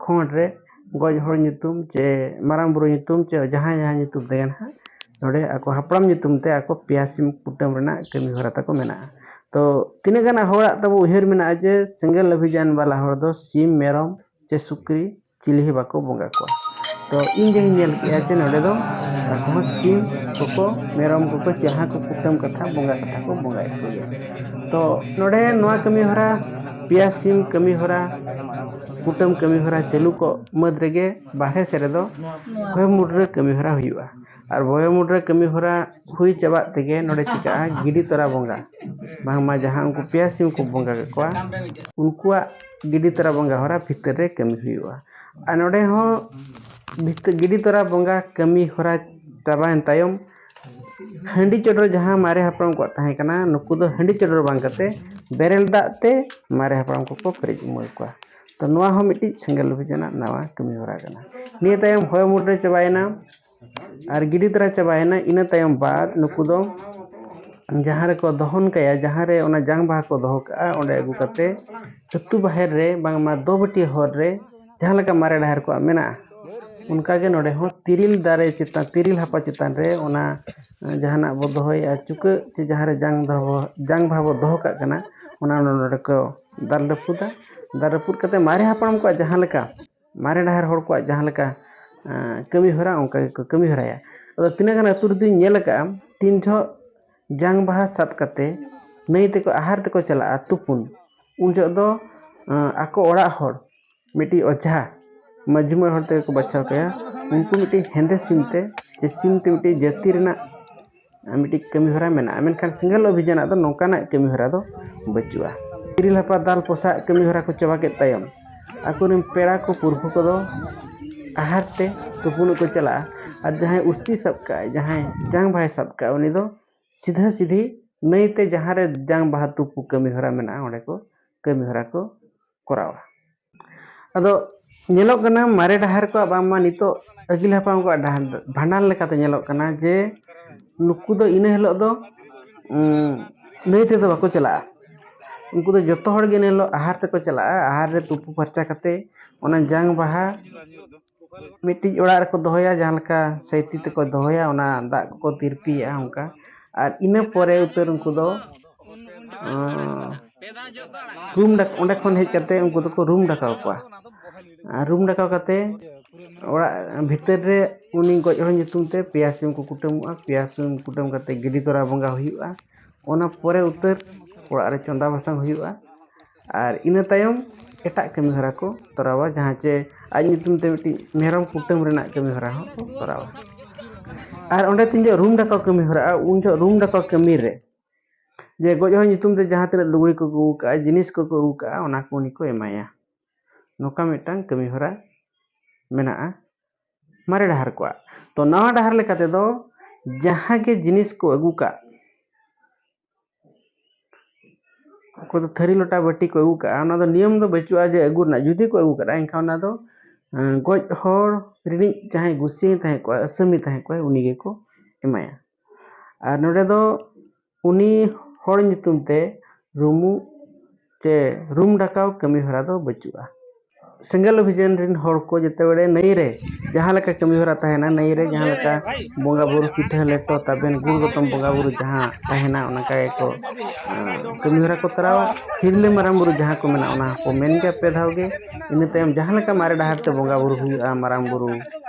ᱠᱷᱚᱸᱰ ᱨᱮ ᱜᱚᱡ ᱦᱚᱲ ᱧᱩᱛᱩᱢ ᱪᱮ ᱢᱟᱨᱟᱝ ᱵᱩᱨᱩ ᱧᱩᱛᱩᱢ ᱪᱮ ᱡᱟᱦᱟᱸᱭ ᱡᱟᱦᱟᱸ ᱧᱩᱛᱩᱢ ᱛᱮᱜᱮ ᱱᱟᱦᱟᱜ ᱱᱚᱰᱮ ᱟᱠᱚ ᱦᱟᱯᱲᱟᱢ ᱧᱩᱛᱩᱢ ᱛᱮ ᱟᱠᱚ ᱯᱮᱭᱟ ᱥᱤᱢ ᱠᱩᱴᱟᱹᱢ ᱨᱮᱱᱟᱜ ᱠᱟᱹᱢᱤ ᱦᱚᱨᱟ ᱛᱟᱠᱚ ᱢᱮᱱᱟᱜᱼᱟ᱾ ᱛᱚ ᱛᱤᱱᱟᱹᱜ ᱜᱟᱱ ᱦᱚᱲᱟᱜ ᱛᱟᱵᱚ ᱩᱭᱦᱟᱹᱨ ᱢᱮᱱᱟᱜᱼᱟ ᱡᱮ ᱥᱮᱸᱜᱮᱞ ᱚᱵᱷᱤᱡᱟᱱ ᱵᱟᱞᱟ ᱦᱚᱲ ᱫᱚ ᱥᱤᱢ, ᱢᱮᱨᱚᱢ ᱪᱮ ᱥᱩᱠᱨᱤ ᱪᱤᱞᱤ ᱦᱚᱸ ᱵᱟᱠᱚ ᱵᱚᱸᱜᱟ ᱠᱚᱣᱟ᱾ ᱛᱚ ᱤᱧ ᱡᱟᱦᱟᱸᱧ ᱧᱮᱞ ᱠᱮᱜᱼᱟ ᱡᱮ ᱱᱚᱰᱮ ᱫᱚ ᱟᱠᱚ ᱦᱚᱸ ᱥᱤᱢ ᱠᱚᱠᱚ, ᱢᱮᱨᱚᱢ ᱠᱚᱠᱚ, ᱡᱟᱦᱟᱸ ᱠᱚ ᱠᱩᱴᱟᱹᱢ ᱠᱟᱛᱷᱟ, ᱵᱚᱸᱜᱟ ᱠᱟᱛᱷᱟ ᱠᱚ ᱵᱚᱸᱜᱟᱭᱮᱫ ᱠᱚᱜᱮᱭᱟ᱾ ᱛᱚ ᱱᱚᱰᱮ ᱱᱚᱣᱟ ᱠᱟᱹᱢᱤ ᱦᱚᱨᱟ, ᱯᱮᱭᱟ ᱥᱤᱢ ᱠᱟᱹᱢᱤ ᱦᱚᱨᱟ, ᱠᱩᱴᱟᱹᱢ ᱠᱟᱹᱢᱤ ᱦᱚᱨᱟ ᱪᱟᱹᱞᱩ ᱠᱚᱜ ᱢᱟᱹᱫᱽ ᱨᱮᱜᱮ ᱵᱟᱦᱨᱮ ᱥᱮᱫ ᱨᱮᱫᱚ ᱵᱚᱦᱮ ᱢᱩᱰᱨᱟᱹ ᱠᱟᱹᱢᱤ ᱦᱚᱨᱟ ᱦᱩᱭᱩᱜᱼᱟ᱾ ᱟᱨ ᱵᱚᱦᱮ ᱢᱩᱰᱨᱟᱹ ᱠᱟᱹᱢᱤ ᱦᱚᱨᱟ ᱦᱩᱭ ᱪᱟᱵᱟᱜ ᱛᱮᱜᱮ ᱱᱚᱰᱮ ᱪᱤᱠᱟᱹᱜᱼᱟ, ᱜᱤᱰᱤ ᱛᱚᱨᱟ ᱵᱚᱸᱜᱟ, ᱵᱟᱝᱢᱟ ᱡᱟᱦᱟᱸ ᱩᱱᱠᱩ ᱯᱮᱭᱟ ᱥᱤᱢ ᱠᱚ ᱵᱚᱸᱜᱟ ᱠᱟᱠᱚᱣᱟ, ᱩᱱᱠᱩᱣᱟᱜ ᱜᱤᱰᱤ ᱛᱚᱨᱟ ᱵᱚᱸᱜᱟ ᱦᱚᱨᱟ ᱵᱷᱤᱛᱟᱹᱨ ᱨᱮ ᱠᱟᱹᱢᱤ ᱦᱩᱭᱩᱜᱼᱟ᱾ ᱟᱨ ᱱᱚᱰᱮ ᱦᱚᱸ ᱵᱷᱤᱛᱟᱹ-, ᱜᱤᱰᱤ ᱛᱚᱨᱟ ᱵᱚᱸᱜᱟ ᱠᱟᱹᱢᱤ ᱦᱚᱨᱟ ᱪᱟᱵᱟᱭᱮᱱ ᱛᱟᱭᱚᱢ, ᱦᱟᱺᱰᱤ ᱪᱚᱰᱚᱨ ᱡᱟᱦᱟᱸ ᱢᱟᱨᱮ ᱦᱟᱯᱲᱟᱢ ᱠᱚᱣᱟᱜ ᱛᱟᱦᱮᱸ ᱠᱟᱱᱟ, ᱱᱩᱠᱩ ᱫᱚ ᱦᱟᱺᱰᱤ ᱪᱚᱰᱚᱨ ᱵᱟᱝ ᱠᱟᱛᱮ ᱵᱮᱨᱮᱞ ᱫᱟᱜ ᱛᱮ ᱢᱟᱨᱮ ᱦᱟᱯᱲᱟᱢ ᱠᱚᱠᱚ ᱯᱮᱨᱮᱡ ᱩᱢᱟᱹᱲ ᱠᱚᱣᱟ᱾ ᱛᱚ ᱱᱚᱣᱟ ᱦᱚᱸ ᱢᱤᱫᱴᱤᱡ ᱥᱮᱸᱜᱮᱞ ᱚᱵᱷᱤᱡᱟᱱᱟᱜ ᱱᱟᱣᱟ ᱠᱟᱹᱢᱤ ᱦᱚᱨᱟ ᱠᱟᱱᱟ᱾ ᱱᱤᱭᱟᱹ ᱛᱟᱭᱚᱢ ᱦᱚᱭ ᱢᱩᱰᱨᱟᱹ ᱪᱟᱵᱟᱭᱮᱱᱟ ᱟᱨ ᱜᱤᱰᱤ ᱛᱚᱨᱟ ᱪᱟᱵᱟᱭᱮᱱᱟ᱾ ᱤᱱᱟᱹ ᱛᱟᱭᱚᱢ ᱵᱟᱫ ᱱᱩᱠᱩ ᱫᱚ ᱡᱟᱦᱟᱸ ᱨᱮᱠᱚ ᱫᱚᱦᱚᱱ ᱠᱟᱭᱟ, ᱡᱟᱦᱟᱸ ᱨᱮ ᱚᱱᱟ ᱡᱟᱝ ᱵᱟᱦᱟ ᱠᱚ ᱫᱚᱦᱚ ᱠᱟᱜᱼᱟ, ᱚᱸᱰᱮ ᱟᱹᱜᱩ ᱠᱟᱛᱮ ᱟᱹᱛᱩ ᱵᱟᱦᱮᱨ ᱨᱮ, ᱵᱟᱝᱢᱟ ᱫᱚᱵᱟᱹᱴᱤᱭᱟᱹ ᱦᱚᱨ ᱨᱮ, ᱡᱟᱦᱟᱸ ᱞᱮᱠᱟ ᱢᱟᱨᱮ ᱰᱟᱦᱟᱨ ᱠᱚᱣᱟᱜ ᱢᱮᱱᱟᱜᱼᱟ, ᱚᱱᱠᱟᱜᱮ ᱱᱚᱰᱮ ᱦᱚᱸ ᱛᱤᱨᱤᱞ ᱫᱟᱨᱮ ᱪᱮᱛᱟᱱ, ᱛᱤᱨᱤᱞ ᱦᱟᱯᱟ ᱪᱮᱛᱟᱱ ᱨᱮ ᱚᱱᱟ ᱡᱟᱦᱟᱱᱟᱜ ᱵᱚ ᱫᱚᱦᱚᱭᱮᱫᱼᱟ, ᱪᱩᱠᱟᱹᱜ ᱪᱮ ᱡᱟᱦᱟᱸ ᱨᱮ ᱡᱟᱝ ᱫᱚᱦᱚ, ᱡᱟᱝ ᱵᱟᱦᱟ ᱵᱚ ᱫᱚᱦᱚ ᱠᱟᱜ ᱠᱟᱱᱟ, ᱚᱱᱟ ᱱᱚᱰᱮ ᱠᱚ ᱫᱟᱞ ᱨᱟᱹᱯᱩᱫᱟ᱾ ᱫᱟᱞ ᱨᱟᱹᱯᱩᱫ ᱠᱟᱛᱮ ᱢᱟᱨᱮ ᱦᱟᱯᱲᱟᱢ ᱠᱚᱣᱟᱜ ᱡᱟᱦᱟᱸ ᱞᱮᱠᱟ, ᱢᱟᱨᱮ ᱰᱟᱦᱟᱨ ᱦᱚᱲ ᱠᱚᱣᱟᱜ ᱡᱟᱦᱟᱸ ᱞᱮᱠᱟ, ᱮᱸ, ᱠᱟᱹᱢᱤ ᱦᱚᱨᱟ, ᱚᱱᱠᱟ ᱜᱮᱠᱚ ᱠᱟᱹᱢᱤ ᱦᱚᱨᱟᱭᱟ᱾ ᱟᱫᱚ ᱛᱤᱱᱟᱹᱜ ᱜᱟᱱ ᱟᱹᱛᱩ ᱨᱮᱫᱚᱧ ᱧᱮᱞ ᱟᱠᱟᱫᱼᱟ, ᱛᱤᱱ ᱡᱚᱦᱚᱜ ᱡᱟᱝ ᱵᱟᱦᱟ ᱥᱟᱵ ᱠᱟᱛᱮ ᱱᱟᱹᱭ ᱛᱮᱠᱚ, ᱟᱦᱟᱨ ᱛᱮᱠᱚ ᱪᱟᱞᱟᱜᱼᱟ ᱛᱩᱯᱩᱱ, ᱩᱱ ᱡᱚᱦᱚᱜ ᱫᱚ, ᱮᱸ, ᱟᱠᱚ ᱚᱲᱟᱜ ᱦᱚᱲ ᱢᱤᱫᱴᱤᱡ ᱚᱡᱷᱟ, ᱢᱟᱹᱡᱷᱤ ᱢᱚᱬᱮ ᱦᱚᱲ ᱛᱮᱜᱮ ᱠᱚ ᱵᱟᱪᱷᱟᱣ ᱠᱟᱭᱟ᱾ ᱩᱱᱠᱩ ᱢᱤᱫᱴᱤᱡ ᱦᱮᱸᱫᱮ ᱥᱤᱢ ᱛᱮ, ᱪᱮ ᱥᱤᱢ ᱛᱮ ᱢᱤᱫᱴᱤᱡ ᱡᱟᱹᱛᱤ ᱨᱮᱱᱟᱜ ᱢᱤᱫᱴᱤᱡ ᱠᱟᱹᱢᱤ ᱦᱚᱨᱟ ᱢᱮᱱᱟᱜᱼᱟ, ᱢᱮᱱᱠᱷᱟᱱ ᱥᱮᱸᱜᱮᱞ ᱚᱵᱷᱤᱡᱟᱱᱟᱜ ᱫᱚ ᱱᱚᱝᱠᱟᱱᱟᱜ ᱠᱟᱹᱢᱤ ᱦᱚᱨᱟ ᱫᱚ ᱵᱟᱹᱪᱩᱜᱼᱟ᱾ ᱛᱤᱨᱤᱞ ᱦᱟᱯᱟ ᱫᱟᱞ ᱯᱚᱥᱟᱜ ᱠᱟᱹᱢᱤ ᱦᱚᱨᱟ ᱠᱚ ᱪᱟᱵᱟ ᱠᱮᱫ ᱛᱟᱭᱚᱢ, ᱟᱠᱚᱨᱮᱱ ᱯᱮᱲᱟ ᱠᱚ ᱯᱩᱨᱵᱷᱩ ᱠᱚᱫᱚ ᱟᱦᱟᱨ ᱛᱮ ᱛᱩᱯᱩᱱᱚᱜ ᱠᱚ ᱪᱟᱞᱟᱜᱼᱟ᱾ ᱟᱨ ᱡᱟᱦᱟᱸᱭ ᱩᱥᱛᱤ ᱥᱟᱵ ᱠᱟᱜᱼᱟᱭ, ᱡᱟᱦᱟᱸᱭ ᱡᱟᱝ ᱵᱟᱦᱟᱭ ᱥᱟᱵ ᱠᱟᱜᱼᱟ, ᱩᱱᱤ ᱫᱚ ᱥᱤᱫᱷᱟᱹ ᱥᱤᱫᱷᱤ ᱱᱟᱹᱭ ᱛᱮ, ᱡᱟᱦᱟᱸ ᱨᱮ ᱡᱟᱝ ᱵᱟᱦᱟ ᱛᱩᱯᱩ ᱠᱟᱹᱢᱤ ᱦᱚᱨᱟ ᱢᱮᱱᱟᱜᱼᱟ, ᱚᱸᱰᱮ ᱠᱚ ᱠᱟᱹᱢᱤ ᱦᱚᱨᱟ ᱠᱚ ᱠᱚᱨᱟᱣᱟ᱾ ᱟᱫᱚ ᱧᱮᱞᱚᱜ ᱠᱟᱱᱟ, ᱢᱟᱨᱮ ᱰᱟᱦᱟᱨ ᱠᱚᱣᱟᱜ ᱵᱟᱝᱢᱟ ᱱᱤᱛᱚᱜ ᱟᱹᱜᱤᱞ ᱦᱟᱯᱲᱟᱢ ᱠᱚᱣᱟᱜ ᱰᱟᱦᱟᱨ, ᱵᱷᱟᱸᱰᱟᱱ ᱞᱮᱠᱟᱛᱮ ᱧᱮᱞᱚᱜ ᱠᱟᱱᱟ ᱡᱮ ᱱᱩᱠᱩ ᱫᱚ ᱤᱱᱟᱹ ᱦᱤᱞᱳᱜ ᱫᱚ, ᱩᱸ, ᱱᱟᱹᱭ ᱛᱮᱫᱚ ᱵᱟᱠᱚ ᱪᱟᱞᱟᱜᱼᱟ᱾ ᱩᱱᱠᱩ ᱫᱚ ᱡᱚᱛᱚ ᱦᱚᱲ ᱜᱮ ᱤᱱᱟᱹ ᱦᱤᱞᱳᱜ ᱟᱦᱟᱨ ᱛᱮᱠᱚ ᱪᱟᱞᱟᱜᱼᱟ᱾ ᱟᱦᱟᱨ ᱨᱮ ᱛᱩᱯᱩ ᱯᱷᱟᱨᱪᱟ ᱠᱟᱛᱮ ᱚᱱᱟ ᱡᱟᱝ ᱵᱟᱦᱟ ᱢᱤᱫᱴᱤᱡ ᱚᱲᱟᱜ ᱨᱮᱠᱚ ᱫᱚᱦᱚᱭᱟ, ᱡᱟᱦᱟᱸ ᱞᱮᱠᱟ ᱥᱟᱹᱭᱛᱤ ᱛᱮᱠᱚ ᱫᱚᱦᱚᱭᱟ, ᱚᱱᱟ ᱫᱟᱜ ᱠᱚᱠᱚ ᱛᱤᱨᱯᱤᱭᱟᱜᱼᱟ ᱚᱱᱠᱟ᱾ ᱟᱨ ᱤᱱᱟᱹ ᱯᱚᱨᱮ ᱩᱛᱟᱹᱨ ᱩᱱᱠᱩ ᱫᱚ, ᱟᱸ, ᱨᱩᱢ ᱰᱟᱠ-, ᱚᱸᱰᱮ ᱠᱷᱚᱱ ᱦᱮᱡ ᱠᱟᱛᱮ ᱩᱱᱠᱩ ᱫᱚᱠᱚ ᱨᱩᱢ ᱰᱟᱠᱟᱣ ᱠᱚᱣᱟ᱾ ᱟᱨ ᱨᱩᱢ ᱰᱟᱠᱟᱣ ᱠᱟᱛᱮ ᱚᱲᱟᱜ ᱵᱷᱤᱛᱟᱹᱨ ᱨᱮ ᱩᱱᱤ ᱜᱚᱡ ᱦᱚᱲ ᱧᱩᱛᱩᱢ ᱛᱮ ᱯᱮᱭᱟ ᱥᱤᱢ ᱠᱚ ᱠᱩᱴᱟᱹᱢᱚᱜᱼᱟ᱾ ᱯᱮᱭᱟ ᱥᱤᱢ ᱠᱩᱴᱟᱹᱢ ᱠᱟᱛᱮ ᱜᱤᱰᱤ ᱛᱚᱨᱟ ᱵᱚᱸᱜᱟ ᱦᱩᱭᱩᱜᱼᱟ᱾ ᱚᱱᱟ ᱯᱚᱨᱮ ᱩᱛᱟᱹᱨ ᱚᱲᱟᱜ ᱨᱮ ᱪᱚᱸᱫᱟ ᱵᱟᱥᱟᱝ ᱦᱩᱭᱩᱜᱼᱟ᱾ ᱟᱨ ᱤᱱᱟᱹ ᱛᱟᱭᱚᱢ ᱮᱴᱟᱜ ᱠᱟᱹᱢᱤ ᱦᱚᱨᱟ ᱠᱚ ᱛᱚᱨᱟᱣᱟ, ᱡᱟᱦᱟᱸ ᱪᱮ ᱟᱡ ᱧᱩᱛᱩᱢ ᱛᱮ ᱢᱤᱫᱴᱤᱡ ᱢᱮᱨᱚᱢ ᱠᱩᱴᱟᱹᱢ ᱨᱮᱱᱟᱜ ᱠᱟᱹᱢᱤ ᱦᱚᱨᱟ ᱦᱚᱸ ᱠᱚ ᱛᱚᱨᱟᱣᱟ᱾ ᱟᱨ ᱚᱸᱰᱮ ᱛᱤᱧ ᱡᱚᱦᱚᱜ ᱨᱩᱢ ᱰᱟᱠᱟᱣ ᱠᱟᱹᱢᱤ ᱦᱚᱨᱟᱜᱼᱟ, ᱩᱱ ᱡᱚᱦᱚᱜ ᱨᱩᱢ ᱰᱟᱠᱟᱣ ᱠᱟᱹᱢᱤ ᱨᱮ ᱡᱮ ᱜᱚᱡ ᱦᱚᱲ ᱧᱩᱛᱩᱢ ᱛᱮ ᱡᱟᱦᱟᱸ ᱛᱤᱱᱟᱹᱜ ᱞᱩᱜᱽᱲᱤ ᱠᱚᱠᱚ ᱟᱹᱜᱩ ᱠᱟᱜᱼᱟ, ᱡᱤᱱᱤᱥ ᱠᱚᱠᱚ ᱟᱹᱜᱩ ᱠᱟᱜᱼᱟ, ᱚᱱᱟ ᱠᱚ ᱩᱱᱤ ᱠᱚ ᱮᱢᱟᱭᱟ᱾ ᱱᱚᱝᱠᱟ ᱢᱤᱫᱴᱟᱝ ᱠᱟᱹᱢᱤ ᱦᱚᱨᱟ ᱢᱮᱱᱟᱜᱼᱟ ᱢᱟᱨᱮ ᱰᱟᱦᱟᱨ ᱠᱚᱣᱟᱜ᱾ ᱛᱚ ᱱᱟᱣᱟ ᱰᱟᱦᱟᱨ ᱞᱮᱠᱟ ᱛᱮᱫᱚ ᱡᱟᱦᱟᱸ ᱜᱮ ᱡᱤᱱᱤᱥ ᱠᱚ ᱟᱹᱜᱩ ᱠᱟᱜ, ᱚᱠᱚᱭ ᱫᱚ ᱛᱷᱟᱹᱨᱤ ᱞᱚᱴᱟ ᱵᱟᱹᱴᱤ ᱠᱚ ᱟᱹᱜᱩ ᱠᱟᱜᱼᱟ, ᱚᱱᱟ ᱫᱚ ᱱᱤᱭᱚᱢ ᱫᱚ ᱵᱟᱹᱪᱩᱜᱼᱟ ᱡᱮ ᱟᱹᱜᱩ ᱨᱮᱱᱟᱜ᱾ ᱡᱩᱫᱤ ᱠᱚ ᱟᱹᱜᱩ ᱠᱟᱜᱼᱟ, ᱮᱱᱠᱷᱟᱱ ᱚᱱᱟ ᱫᱚ ᱮᱸ, ᱜᱚᱡ ᱦᱚᱲ ᱨᱤᱱᱤᱡ ᱡᱟᱦᱟᱸᱭ ᱜᱩᱥᱤ ᱛᱟᱦᱮᱸ ᱠᱚᱜᱼᱟ, ᱟᱹᱥᱟᱹᱢᱤ ᱛᱟᱦᱮᱸ ᱠᱚᱜᱼᱟᱭ, ᱩᱱᱤ ᱜᱮᱠᱚ ᱮᱢᱟᱭᱟ᱾ ᱟᱨ ᱱᱚᱰᱮ ᱫᱚ ᱩᱱᱤ ᱦᱚᱲ ᱧᱩᱛᱩᱢ ᱛᱮ ᱨᱩᱢᱩᱜ ᱪᱮ ᱨᱩᱢ ᱰᱟᱠᱟᱣ ᱠᱟᱹᱢᱤ ᱦᱚᱨᱟ ᱫᱚ ᱵᱟᱹᱪᱩᱜᱼᱟ᱾ ᱥᱮᱸᱜᱮᱞ ᱚᱵᱷᱤᱡᱟᱱ ᱨᱤᱱ ᱦᱚᱲ ᱠᱚ ᱡᱮᱛᱮ ᱵᱮᱲᱮ ᱱᱟᱹᱭ ᱨᱮ ᱡᱟᱦᱟᱸ ᱞᱮᱠᱟ ᱠᱟᱹᱢᱤ ᱦᱚᱨᱟ ᱛᱟᱦᱮᱱᱟ, ᱱᱟᱹᱭ ᱨᱮ ᱡᱟᱦᱟᱸ ᱞᱮᱠᱟ ᱵᱚᱸᱜᱟ ᱵᱩᱨᱩ, ᱯᱤᱴᱷᱟᱹ ᱞᱮᱴᱚ ᱛᱟᱵᱮᱱ ᱜᱩᱲ ᱜᱚᱛᱚᱢ ᱵᱚᱸᱜᱟ ᱵᱩᱨᱩ ᱡᱟᱦᱟᱸ ᱛᱟᱦᱮᱱᱟ, ᱚᱱᱠᱟ ᱜᱮᱠᱚ ᱮᱸ, ᱠᱟᱹᱢᱤ ᱦᱚᱨᱟ ᱠᱚ ᱛᱚᱨᱟᱣᱟ᱾ ᱦᱤᱨᱞᱟᱹ ᱢᱟᱨᱟᱝ ᱵᱩᱨᱩ ᱡᱟᱦᱟᱸ ᱠᱚ ᱢᱮᱱᱟ, ᱚᱱᱟ ᱦᱚᱸᱠᱚ ᱢᱮᱱ ᱜᱮᱭᱟ ᱯᱮ ᱫᱷᱟᱣ ᱜᱮ᱾ ᱤᱱᱟᱹ ᱛᱟᱭᱚᱢ ᱡᱟᱦᱟᱸ ᱞᱮᱠᱟ ᱢᱟᱨᱮ ᱰᱟᱦᱟᱨ ᱛᱮ ᱵᱚᱸᱜᱟ ᱵᱩᱨᱩ ᱦᱩᱭᱩᱜᱼᱟ, ᱢᱟᱨᱟᱝ ᱵᱩᱨᱩ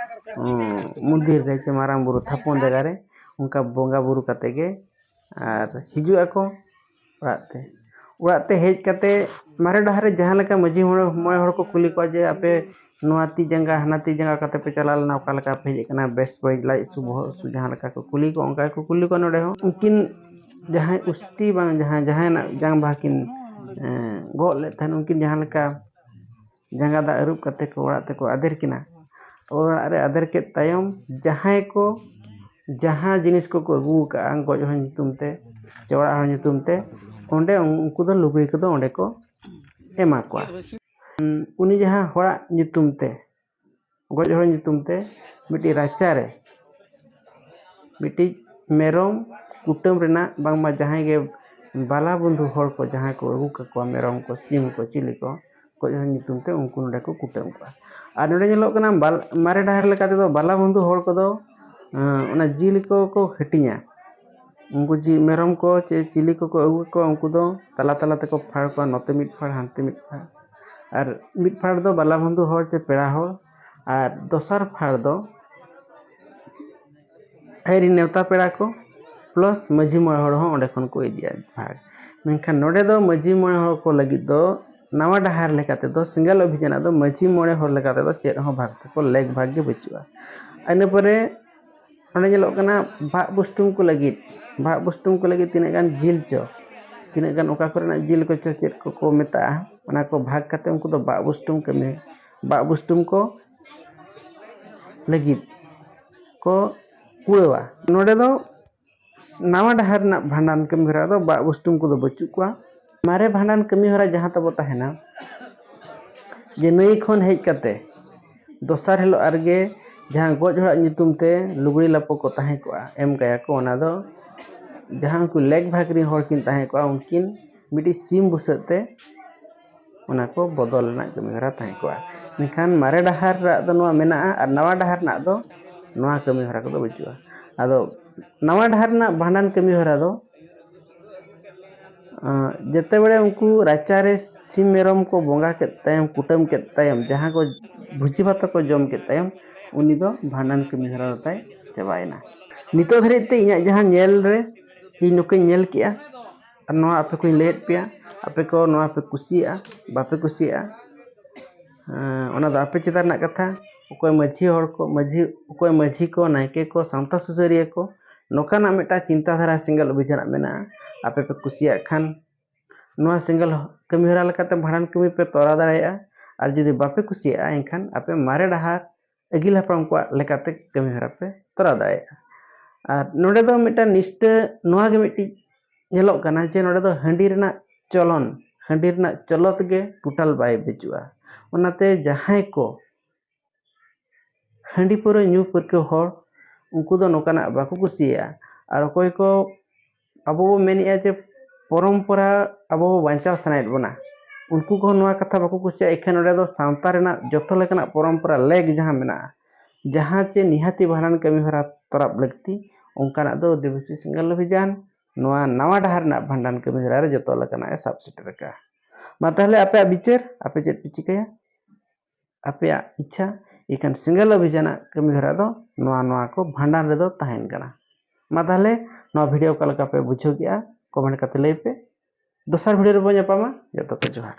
ᱩᱸ, ᱢᱚᱱᱫᱤᱨ ᱨᱮ ᱪᱮ ᱢᱟᱨᱟᱝ ᱵᱩᱨᱩ ᱛᱷᱟᱯᱚᱱ ᱡᱟᱭᱜᱟ ᱨᱮ, ᱚᱱᱠᱟ ᱵᱚᱸᱜᱟ ᱵᱩᱨᱩ ᱠᱟᱛᱮ ᱜᱮ ᱟᱨ ᱦᱤᱡᱩᱜ ᱟᱠᱚ ᱚᱲᱟᱜ ᱛᱮ᱾ ᱚᱲᱟᱜ ᱛᱮ ᱦᱮᱡ ᱠᱟᱛᱮ ᱢᱟᱨᱮ ᱰᱟᱦᱟᱨ ᱨᱮ ᱡᱟᱦᱟᱸ ᱞᱮᱠᱟ ᱢᱟᱹᱡᱷᱤ ᱢᱚᱬᱮ, ᱢᱚᱬᱮ ᱦᱚᱲ ᱠᱚ ᱠᱩᱞᱤ ᱠᱚᱣᱟ ᱡᱮ, "ᱟᱯᱮ ᱱᱚᱣᱟ ᱛᱤ ᱡᱟᱸᱜᱟ ᱦᱟᱱᱟ ᱛᱤ ᱡᱟᱸᱜᱟ ᱠᱟᱛᱮ ᱯᱮ ᱪᱟᱞᱟᱣ ᱞᱮᱱᱟ, ᱚᱠᱟ ᱞᱮᱠᱟ ᱯᱮ ᱦᱮᱡ ᱟᱠᱟᱱᱟ, ᱵᱮᱥ ᱵᱟᱹᱲᱤᱡ, ᱞᱟᱡ ᱦᱟᱹᱥᱩ, ᱵᱚᱦᱚᱜ ᱦᱟᱹᱥᱩ?" ᱡᱟᱦᱟᱸ ᱞᱮᱠᱟ ᱠᱚ ᱠᱩᱞᱤ ᱠᱚᱣᱟ, ᱚᱱᱠᱟ ᱜᱮᱠᱚ ᱠᱩᱞᱤ ᱠᱚᱣᱟ ᱱᱚᱰᱮ ᱦᱚᱸ᱾ ᱩᱱᱠᱤᱱ ᱡᱟᱦᱟᱸᱭ ᱩᱥᱴᱤ ᱵᱟᱝ ᱡᱟᱦᱟᱸ, ᱡᱟᱦᱟᱸᱭᱟᱜ ᱡᱟᱝ ᱵᱟᱦᱟ ᱠᱤᱱ, ᱮᱸ, ᱜᱚᱜ ᱞᱮᱫ ᱛᱟᱦᱮᱸᱫ, ᱩᱱᱠᱤᱱ ᱡᱟᱦᱟᱸ ᱞᱮᱠᱟ ᱡᱟᱸᱜᱟ ᱫᱟᱜ ᱟᱹᱨᱩᱵ ᱠᱟᱛᱮ ᱠᱚ ᱚᱲᱟᱜ ᱛᱮᱠᱚ ᱟᱫᱮᱨ ᱠᱤᱱᱟ᱾ ᱚᱲᱟᱜ ᱨᱮ ᱟᱫᱮᱨ ᱠᱮᱫ ᱛᱟᱭᱚᱢ ᱡᱟᱦᱟᱸᱭ ᱠᱚ, ᱡᱟᱦᱟᱸ ᱡᱤᱱᱤᱥ ᱠᱚᱠᱚ ᱟᱹᱜᱩ ᱟᱠᱟᱫᱼᱟ ᱜᱚᱡ ᱦᱚᱲ ᱧᱩᱛᱩᱢ ᱛᱮ ᱪᱮ ᱚᱲᱟᱜ ᱦᱚᱲ ᱧᱩᱛᱩᱢ ᱛᱮ, ᱚᱸᱰᱮ ᱩᱱᱠᱩ ᱫᱚ ᱞᱩᱜᱽᱲᱤ ᱠᱚᱫᱚ ᱚᱸᱰᱮ ᱠᱚ ᱮᱢᱟ ᱠᱚᱣᱟ᱾ ᱩᱱᱤ ᱡᱟᱦᱟᱸ ᱦᱚᱲᱟᱜ ᱧᱩᱛᱩᱢ ᱛᱮ, ᱜᱚᱡ ᱦᱚᱲ ᱧᱩᱛᱩᱢ ᱛᱮ ᱢᱤᱫᱴᱤᱡ ᱨᱟᱪᱟ ᱨᱮ ᱢᱤᱫᱴᱤᱡ ᱢᱮᱨᱚᱢ ᱠᱩᱴᱟᱹᱢ ᱨᱮᱱᱟᱜ, ᱵᱟᱝᱢᱟ ᱡᱟᱦᱟᱸᱭ ᱜᱮ ᱵᱟᱞᱟ ᱵᱚᱱᱫᱷᱩ ᱦᱚᱲ ᱠᱚ ᱡᱟᱦᱟᱸᱭ ᱠᱚ ᱟᱹᱜᱩ ᱠᱟᱠᱚᱣᱟ, ᱢᱮᱨᱚᱢ ᱠᱚ, ᱥᱤᱢ ᱠᱚ, ᱪᱤᱞᱤ ᱠᱚ, ᱜᱚᱡ ᱦᱚᱲ ᱧᱩᱛᱩᱢ ᱛᱮ ᱩᱱᱠᱩ ᱱᱚᱰᱮ ᱠᱚ ᱠᱩᱴᱟᱹᱢ ᱠᱚᱣᱟ᱾ ᱟᱨ ᱱᱚᱰᱮ ᱧᱮᱞᱚᱜ ᱠᱟᱱᱟ, ᱵᱟᱞ-, ᱢᱟᱨᱮ ᱰᱟᱦᱟᱨ ᱞᱮᱠᱟ ᱛᱮᱫᱚ ᱵᱟᱞᱟ ᱵᱚᱱᱫᱷᱩ ᱦᱚᱲ ᱠᱚᱫᱚ, ᱮᱸ, ᱚᱱᱟ ᱡᱤᱞ ᱠᱚ ᱠᱚ ᱦᱟᱹᱴᱤᱧᱟ᱾ ᱩᱱᱠᱩ ᱡᱤᱞ, ᱢᱮᱨᱚᱢ ᱠᱚ ᱪᱮ ᱪᱤᱞᱤ ᱠᱚᱠᱚ ᱟᱹᱜᱩ ᱠᱟᱠᱚᱣᱟ, ᱩᱱᱠᱩ ᱫᱚ ᱛᱟᱞᱟ ᱛᱟᱞᱟ ᱛᱮᱠᱚ ᱯᱷᱟᱲ ᱠᱚᱣᱟ, ᱱᱚᱛᱮ ᱢᱤᱫ ᱯᱷᱟᱲ, ᱦᱟᱱᱛᱮ ᱢᱤᱫ ᱯᱷᱟᱲ᱾ ᱟᱨ ᱢᱤᱫ ᱯᱷᱟᱲ ᱫᱚ ᱵᱟᱞᱟ ᱵᱚᱱᱫᱷᱩ ᱦᱚᱲ ᱪᱮ ᱯᱮᱲᱟ ᱦᱚᱲ, ᱟᱨ ᱫᱚᱥᱟᱨ ᱯᱷᱟᱲ ᱫᱚ ᱟᱡ ᱨᱮᱱ ᱱᱮᱣᱛᱟ ᱯᱮᱲᱟ ᱠᱚ plus ᱢᱟᱹᱡᱷᱤ ᱢᱚᱬᱮ ᱦᱚᱲ ᱦᱚᱸ ᱚᱸᱰᱮ ᱠᱷᱚᱱ ᱠᱚ ᱤᱫᱤᱭᱟ ᱵᱷᱟᱜᱽ᱾ ᱢᱮᱱᱠᱷᱟᱱ ᱱᱚᱰᱮ ᱫᱚ ᱢᱟᱹᱡᱷᱤ ᱢᱚᱬᱮ ᱦᱚᱲ ᱠᱚ ᱞᱟᱹᱜᱤᱫ ᱫᱚ ᱱᱟᱣᱟ ᱰᱟᱦᱟᱨ ᱞᱮᱠᱟ ᱛᱮᱫᱚ, ᱥᱮᱸᱜᱮᱞ ᱚᱵᱷᱤᱡᱟᱱᱟᱜ ᱫᱚ ᱢᱟᱹᱡᱷᱤ ᱢᱚᱬᱮ ᱦᱚᱲ ᱞᱮᱠᱟ ᱛᱮᱫᱚ ᱪᱮᱫ ᱦᱚᱸ ᱵᱷᱟᱜᱽ ᱛᱟᱠᱚ, ᱞᱮᱠ ᱵᱷᱟᱜᱽ ᱜᱮ ᱵᱟᱹᱪᱩᱜᱼᱟ᱾ ᱤᱱᱟᱹ ᱯᱚᱨᱮ ᱱᱚᱰᱮ ᱧᱮᱞᱚᱜ ᱠᱟᱱᱟ ᱵᱷᱟᱜᱽ ᱵᱩᱥᱴᱩᱢ ᱠᱚ ᱞᱟᱹᱜᱤᱫ, ᱵᱷᱟᱜᱽ ᱵᱩᱥᱴᱩᱢ ᱠᱚ ᱞᱟᱹᱜᱤᱫ ᱛᱤᱱᱟᱹᱜ ᱜᱟᱱ ᱡᱤᱞ ᱪᱚ, ᱛᱤᱱᱟᱹᱜ ᱜᱟᱱ ᱚᱠᱟ ᱠᱚᱨᱮᱱᱟᱜ ᱡᱤᱞ ᱠᱚᱪᱚ ᱪᱮᱫ ᱠᱚᱠᱚ ᱢᱮᱛᱟᱜᱼᱟ, ᱚᱱᱟ ᱠᱚ ᱵᱷᱟᱜᱽ ᱠᱟᱛᱮ ᱩᱱᱠᱩ ᱫᱚ ᱵᱷᱟᱜᱽ ᱵᱩᱥᱴᱩᱢ ᱠᱟᱹᱢᱤ, ᱵᱷᱟᱜᱽ ᱵᱩᱥᱴᱩᱢ ᱠᱚ ᱞᱟᱹᱜᱤᱫ ᱠᱚ ᱠᱩᱲᱟᱹᱣᱟ᱾ ᱱᱚᱰᱮ ᱫᱚ ᱱᱟᱣᱟ ᱰᱟᱦᱟᱨ ᱨᱮᱱᱟᱜ ᱵᱷᱟᱸᱰᱟᱱ ᱠᱟᱹᱢᱤ ᱦᱚᱨᱟ ᱫᱚ ᱵᱷᱟᱜᱽ ᱵᱩᱥᱴᱩᱢ ᱠᱚᱫᱚ ᱵᱟᱹᱪᱩᱜ ᱠᱚᱣᱟ᱾ ᱢᱟᱨᱮ ᱵᱷᱟᱸᱰᱟᱱ ᱠᱟᱹᱢᱤ ᱦᱚᱨᱟ ᱡᱟᱦᱟᱸ ᱛᱟᱵᱚ ᱛᱟᱦᱮᱱᱟ, ᱡᱮ ᱱᱟᱹᱭ ᱠᱷᱚᱱ ᱦᱮᱡ ᱠᱟᱛᱮ ᱫᱚᱥᱟᱨ ᱦᱤᱞᱳᱜ ᱟᱨᱜᱮ ᱡᱟᱦᱟᱸ ᱜᱚᱡ ᱦᱚᱲᱟᱜ ᱧᱩᱛᱩᱢ ᱛᱮ ᱞᱩᱜᱽᱲᱤ ᱞᱟᱯᱚ ᱠᱚ ᱛᱟᱦᱮᱸ ᱠᱚᱜᱼᱟ, ᱮᱢ ᱠᱟᱭᱟ ᱠᱚ, ᱚᱱᱟ ᱫᱚ ᱡᱟᱦᱟᱸ ᱩᱱᱠᱩ ᱞᱮᱠ ᱵᱷᱟᱜᱽ ᱨᱤᱱ ᱦᱚᱲ ᱠᱤᱱ ᱛᱟᱦᱮᱸ ᱠᱚᱜᱼᱟ, ᱩᱱᱠᱤᱱ ᱢᱤᱫᱴᱤᱡ ᱥᱤᱢ ᱵᱩᱥᱟᱹᱜ ᱛᱮ ᱚᱱᱟ ᱠᱚ ᱵᱚᱫᱚᱞ ᱨᱮᱱᱟᱜ ᱠᱟᱹᱢᱤ ᱦᱚᱨᱟ ᱛᱟᱦᱮᱸ ᱠᱚᱜᱼᱟ᱾ ᱢᱮᱱᱠᱷᱟᱱ ᱢᱟᱨᱮ ᱰᱟᱦᱟᱨ ᱨᱮᱱᱟᱜ ᱫᱚ ᱱᱚᱣᱟ ᱢᱮᱱᱟᱜᱼᱟ ᱟᱨ ᱱᱟᱣᱟ ᱰᱟᱦᱟᱨ ᱨᱮᱱᱟᱜ ᱫᱚ ᱱᱚᱣᱟ ᱠᱟᱹᱢᱤ ᱦᱚᱨᱟ ᱠᱚᱫᱚ ᱵᱟᱹᱪᱩᱜᱼᱟ᱾ ᱟᱫᱚ ᱱᱟᱣᱟ ᱰᱟᱦᱟᱨ ᱨᱮᱱᱟᱜ ᱵᱷᱟᱸᱰᱟᱱ ᱠᱟᱹᱢᱤ ᱦᱚᱨᱟ ᱫᱚ ᱟᱸ, ᱡᱮᱛᱮ ᱵᱮᱲᱮ ᱩᱱᱠᱩ ᱨᱟᱪᱟᱨᱮ ᱥᱤᱢ ᱢᱮᱨᱚᱢ ᱠᱚ ᱵᱚᱸᱜᱟ ᱠᱮᱫ ᱛᱟᱭᱚᱢ, ᱠᱩᱴᱟᱹᱢ ᱠᱮᱫ ᱛᱟᱭᱚᱢ, ᱡᱟᱦᱟᱸ ᱠᱚ ᱵᱷᱩᱡᱤ ᱵᱷᱟᱛᱟ ᱠᱚ ᱡᱚᱢ ᱠᱮᱫ ᱛᱟᱭᱚᱢ, ᱩᱱᱤ ᱫᱚ ᱵᱷᱟᱸᱰᱟᱱ ᱠᱟᱹᱢᱤ ᱦᱚᱨᱟ ᱫᱚ ᱛᱟᱭ ᱪᱟᱵᱟᱭᱮᱱᱟ᱾ ᱱᱤᱛᱚᱜ ᱫᱷᱟᱹᱨᱤᱡ ᱛᱮ ᱤᱧᱟᱹᱜ ᱡᱟᱦᱟᱸ ᱧᱮᱞ ᱨᱮ, ᱤᱧ ᱱᱚᱝᱠᱟᱧ ᱧᱮᱞ ᱠᱮᱜᱼᱟ, ᱟᱨ ᱱᱚᱣᱟ ᱟᱯᱮ ᱠᱚᱧ ᱞᱟᱹᱭᱟᱫ ᱯᱮᱭᱟ, ᱟᱯᱮ ᱠᱚ ᱱᱚᱣᱟ ᱯᱮ ᱠᱩᱥᱤᱭᱟᱜᱼᱟ, ᱵᱟᱯᱮ ᱠᱩᱥᱤᱭᱟᱜᱼᱟ, ᱮᱸ, ᱚᱱᱟ ᱫᱚ ᱟᱯᱮ ᱪᱮᱛᱟᱱ ᱨᱮᱱᱟᱜ ᱠᱟᱛᱷᱟ᱾ ᱚᱠᱚᱭ ᱢᱟᱹᱡᱷᱤ ᱦᱚᱲ ᱠᱚ, ᱢᱟᱹᱡᱷᱤ, ᱚᱠᱚᱭ ᱢᱟᱹᱡᱷᱤ ᱠᱚ, ᱱᱟᱭᱠᱮ ᱠᱚ, ᱥᱟᱶᱛᱟ ᱥᱩᱥᱟᱹᱨᱤᱭᱟᱹ ᱠᱚ, ᱱᱚᱝᱠᱟᱱᱟᱜ ᱢᱤᱫᱴᱟᱝ ᱪᱤᱱᱛᱟᱹ ᱫᱷᱟᱨᱟ ᱥᱮᱸᱜᱮᱞ ᱚᱵᱷᱤᱡᱟᱱᱟᱜ ᱢᱮᱱᱟᱜᱼᱟ᱾ ᱟᱯᱮ ᱯᱮ ᱠᱩᱥᱤᱭᱟᱜ ᱠᱷᱟᱱ ᱱᱚᱣᱟ ᱥᱮᱸᱜᱮᱞ ᱠᱟᱹᱢᱤ ᱦᱚᱨᱟ ᱞᱮᱠᱟᱛᱮ ᱵᱷᱟᱸᱰᱟᱱ ᱠᱟᱹᱢᱤ ᱯᱮ ᱛᱚᱨᱟᱣ ᱫᱟᱲᱮᱭᱟᱜᱼᱟ᱾ ᱟᱨ ᱡᱩᱫᱤ ᱵᱟᱯᱮ ᱠᱩᱥᱤᱭᱟᱜᱼᱟ, ᱮᱱᱠᱷᱟᱱ ᱟᱯᱮ ᱢᱟᱨᱮ ᱰᱟᱦᱟᱨ ᱟᱹᱜᱤᱞ ᱦᱟᱯᱲᱟᱢ ᱠᱚᱣᱟᱜ ᱞᱮᱠᱟᱛᱮ ᱠᱟᱹᱢᱤ ᱦᱚᱨᱟ ᱯᱮ ᱛᱚᱨᱟᱣ ᱫᱟᱲᱮᱭᱟᱜᱼᱟ᱾ ᱟᱨ ᱱᱚᱰᱮ ᱫᱚ ᱢᱤᱫᱴᱟᱝ ᱱᱤᱥᱴᱟᱹ ᱱᱚᱣᱟ ᱜᱮ ᱢᱤᱫᱴᱤᱡ ᱧᱮᱞᱚᱜ ᱠᱟᱱᱟ ᱡᱮ ᱱᱚᱰᱮ ᱫᱚ ᱦᱟᱺᱰᱤ ᱨᱮᱱᱟᱜ ᱪᱚᱞᱚᱱ, ᱦᱟᱺᱰᱤ ᱨᱮᱱᱟᱜ ᱪᱚᱞᱚᱛ ᱜᱮ total ᱵᱟᱭ ᱵᱟᱹᱪᱩᱜᱼᱟ᱾ ᱚᱱᱟᱛᱮ ᱡᱟᱦᱟᱸᱭ ᱠᱚ ᱦᱟᱺᱰᱤ ᱯᱟᱹᱣᱨᱟᱹ ᱧᱩ ᱯᱟᱹᱨᱠᱟᱹᱣ ᱦᱚᱲ, ᱩᱱᱠᱩ ᱫᱚ ᱱᱚᱝᱠᱟᱱᱟᱜ ᱵᱟᱠᱚ ᱠᱩᱥᱤᱭᱟᱜᱼᱟ᱾ ᱟᱨ ᱚᱠᱚᱭ ᱠᱚ ᱟᱵᱚ ᱵᱚ ᱢᱮᱱᱮᱫᱼᱟ ᱡᱮ ᱯᱚᱨᱚᱢᱯᱚᱨᱟ ᱟᱵᱚ ᱵᱚ ᱵᱟᱧᱪᱟᱣ ᱥᱟᱱᱟᱭᱮᱫ ᱵᱚᱱᱟ, ᱩᱱᱠᱩ ᱠᱚᱦᱚᱸ ᱱᱚᱣᱟ ᱠᱟᱛᱷᱟ ᱵᱟᱠᱚ ᱠᱩᱥᱤᱭᱟᱜᱼᱟ᱾ ᱮᱱᱠᱷᱟᱱ ᱱᱚᱰᱮ ᱫᱚ ᱥᱟᱶᱛᱟ ᱨᱮᱱᱟᱜ ᱡᱚᱛᱚ ᱞᱮᱠᱟᱱᱟᱜ ᱯᱚᱨᱚᱢᱯᱚᱨᱟ ᱞᱮᱠ ᱡᱟᱦᱟᱸ ᱢᱮᱱᱟᱜᱼᱟ, ᱡᱟᱦᱟᱸ ᱪᱮ ᱱᱤᱦᱟᱹᱛᱤ ᱵᱷᱟᱸᱰᱟᱱ ᱠᱟᱹᱢᱤ ᱦᱚᱨᱟ ᱛᱚᱨᱟᱯ ᱞᱟᱹᱠᱛᱤ, ᱚᱱᱠᱟᱱᱟᱜ ᱫᱚ ᱟᱹᱫᱤᱵᱟᱹᱥᱤ ᱥᱮᱸᱜᱮᱞ ᱚᱵᱷᱤᱡᱟᱱ ᱱᱚᱣᱟ ᱱᱟᱣᱟ ᱰᱟᱦᱟᱨ ᱨᱮᱱᱟᱜ ᱵᱷᱟᱸᱰᱟᱱ ᱠᱟᱹᱢᱤ ᱦᱚᱨᱟ ᱨᱮ ᱡᱚᱛᱚ ᱞᱮᱠᱟᱱᱟᱜ ᱮ ᱥᱟᱵ ᱥᱮᱴᱮᱨ ᱟᱠᱟᱫᱼᱟ᱾ ᱢᱟ ᱛᱟᱦᱚᱞᱮ ᱟᱯᱮᱭᱟᱜ ᱵᱤᱪᱟᱹᱨ, ᱟᱯᱮ ᱪᱮᱫ ᱯᱮ ᱪᱤᱠᱟᱹᱭᱟ? ᱟᱯᱮᱭᱟᱜ ᱤᱪᱪᱷᱟ, ᱤᱠᱷᱟᱹᱱ ᱥᱮᱸᱜᱮᱞ ᱚᱵᱷᱤᱡᱟᱱᱟᱜ ᱠᱟᱹᱢᱤ ᱦᱚᱨᱟ ᱫᱚ ᱱᱚᱣᱟ ᱱᱚᱣᱟ ᱠᱚ ᱵᱷᱟᱸᱰᱟᱱ ᱨᱮᱫᱚ ᱛᱟᱦᱮᱱ ᱠᱟᱱᱟ᱾ ᱢᱟ ᱛᱟᱦᱚᱞᱮ ᱱᱚᱣᱟ ᱵᱷᱤᱰᱤᱭᱳ ᱚᱠᱟ ᱞᱮᱠᱟ ᱯᱮ ᱵᱩᱡᱷᱟᱹᱣ ᱠᱮᱜᱼᱟ, ᱠᱚᱢᱮᱱᱴ ᱠᱟᱛᱮ ᱞᱟᱹᱭ ᱯᱮ᱾ ᱫᱚᱥᱟᱨ ᱵᱷᱤᱰᱤᱭᱳ ᱨᱮᱵᱚᱱ ᱧᱟᱯᱟᱢᱟ᱾ ᱡᱚᱛᱚ ᱠᱚ ᱡᱚᱦᱟᱨ᱾